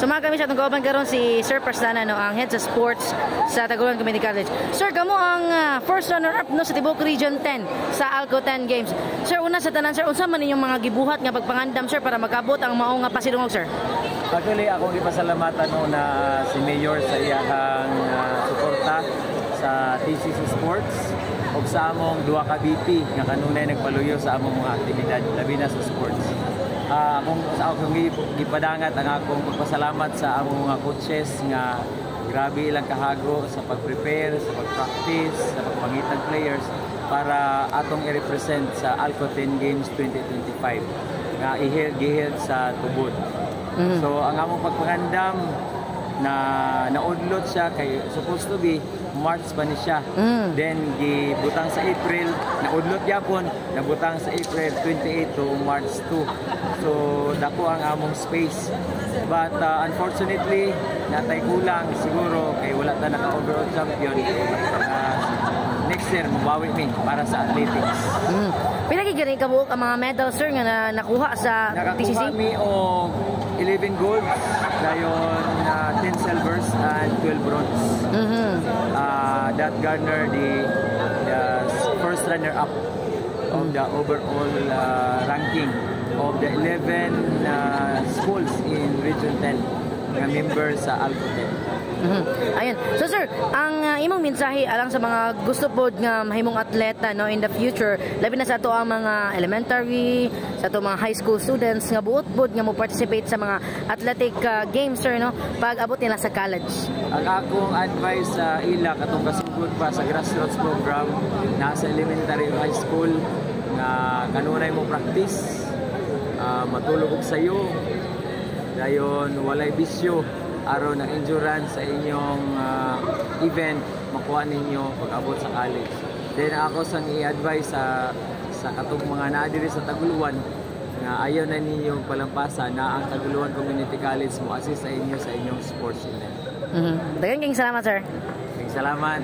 So mga kami sa atong kauban karon si Sir Prastana, no, ang head sa sports sa Tagoloan Community College. Sir, kamo ang first runner up, no, sa tibuok Region 10 sa Alco 10 Games. Sir, una sa tanan, sir, unsa man inyong mga gibuhat nga pagpangandam, sir, para makabot ang mao nga pasidungog, sir? Actually, akong ipasalamatan una si Mayor sa iyahang suporta sa TCC Sports ug sa among duha ka VP nga kanunay nagpaluyo sa among mga aktibidad, labi na sa sports. Akong sa akong gipadangat ang akong pagpasalamat sa among mga coaches nga grabe ilang kahago sa pag-prepare, sa pag-practice, sa pagpangitag players para atong i-represent sa Alco 10 Games 2025 nga i-held giheld sa Tubod. So ang among pagpangandam na naudlot siya kay supposed to be March pa ni siya. Then gibutang sa April, naudlot gyapon, nabutang sa April 28 to March 2. So dako ang among space. But unfortunately, natay kulang siguro kay wala ta naka overall champion. Next year mabawi mi para sa athletics. Pila gani kabuok ang mga medals, sir, nga nakuha sa Nakakuha TCC? Mi og 11 golds, dayon 10 silvers and 12 bronze. That garner the first runner up of the overall ranking of the 11 schools in Region 10 nga member sa Alco 10. Ayun. So sir, ang imong mensahe alang sa mga gusto pod nga mahimong atleta, no, in the future, labi na sa ato ang mga elementary, sa ato mga high school students nga buot pod nga mo participate sa mga athletic games, sir, no, pag abot nila sa college. Ang akong advice sa ila katong kasugod pa sa grassroots program nasa elementary o high school nga kanunay mo practice, matulog og sayo, dayon walay bisyo aron ang endurance sa inyong event makuha ninyo pag abot sa college. Then ako sang i-advise sa katong mga naa diri sa Tagoloan nga ayaw na ninyo palampasa na ang Tagoloan Community College mo assist sa inyo sa inyong sports event. Daghang kayong salamat, sir. Salamat.